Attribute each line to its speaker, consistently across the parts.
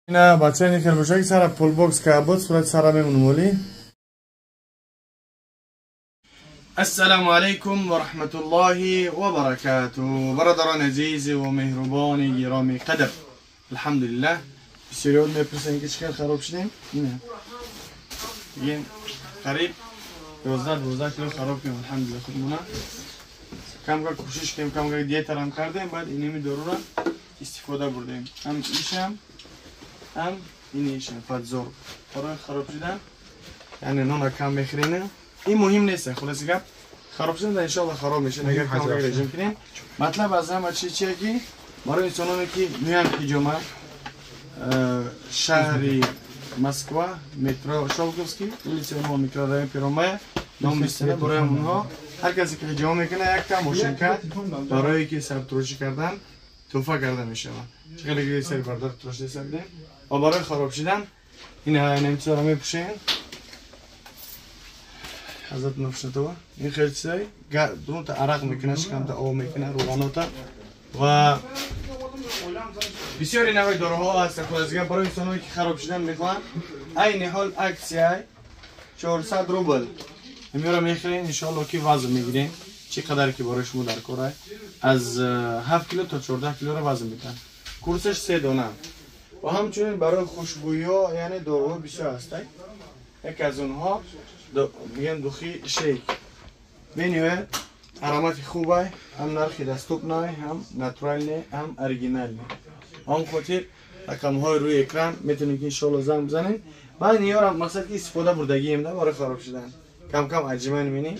Speaker 1: Ина бача нихел боша ки сара пулбокс кабот сурат сара мемонмоли. السلام علیکم و رحمت الله و برکاته. برادران عزیز و مهربان گرامی قدر، الحمدلله بسیار میپرسن که چقدر خراب شدیم. اینه میگیم قریب 11-12 کیلو خراب کردیم الحمدلله. خودمونه کم کم کوشش کردیم، کم کم دیت هم کردیم، بعد اینمی دارو را استفاده بردیم، هم ایشم هم این ایشم فاتزور برای خراب شدن، یعنی نون کم میخرینه. این مهم نیست، خلاص گپ خراب شدن ان شاء الله خراب میشه اگر کم رژیم کنیم. مطلب از همه چی چیه که برای انسانانی که میان حجامه شهر مسکو مترو شولکوفسکی улица мо микрорайон Первомая ном 23 برای اونها هر کسی که حجامه میکنه یک تا ماشینکه برای که سرتراشی کردن توفه کرده میشه. چقدر که سر بردار تراشی سردیم و برای خراب شدن این نمیتونه میپوشین حضرت نفشتوا این خیلی چیزای دون تا عرق میکنه، شکم تا آب میکنه، روغانوتا و بسیاری نوع داروها هست. خلاص برای انسانایی که خراب شدن میخوان عین حال اکسیای 400 روبل میاره میخرین ان شاء الله که وزن میگیرین چقدر که برای شما در کاره از 7 کیلو تا 14 کیلو رو وزن میدن. کورسش 3 دانه و همچنین برای خوشبویی ها یعنی داروها بسیار هست. یکی از اونها میگن دخی شیک بینیوه аромати خوبه، هم نرخی دستوب نه، هم натурал نه، هم original نه. هم خاطر رقم های روی اکران میتونید که انشالله زنگ بزنین. بعد نیارم مقصد که استفاده بردگیم ده برای خراب شدن کم کم عجیبن مینی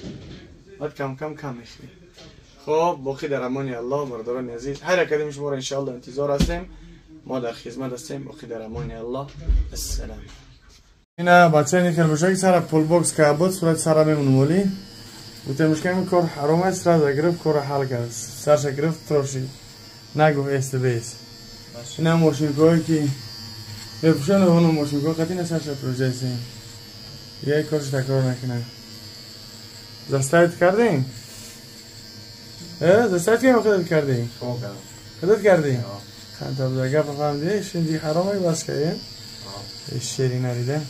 Speaker 1: بعد کم کم کم میخوری. خب باقی در امان الله برادران عزیز، هر اکادمی شما را انشالله انتظار هستیم، ما در خدمت هستیم. باقی در امان الله، السلام. اینا بچه نیخل باشه که سر پول باکس کبود صورت سر میمونمولی گفتم مشکل کار حرام است، را گرفت کار حل کرد، سرش گرفت تراشی نگو است بیس. اینا ماشینگاهی که میپوشن و اون ماشینگاه قطعی نه سرش تراشی یه کارش تکرار نکنه. زستایت کردین؟ زستایت که خودت کردی؟ خودت کردی؟ خب تا گپ فهمیدی شندی حرامه بس کردیم شیری نریده.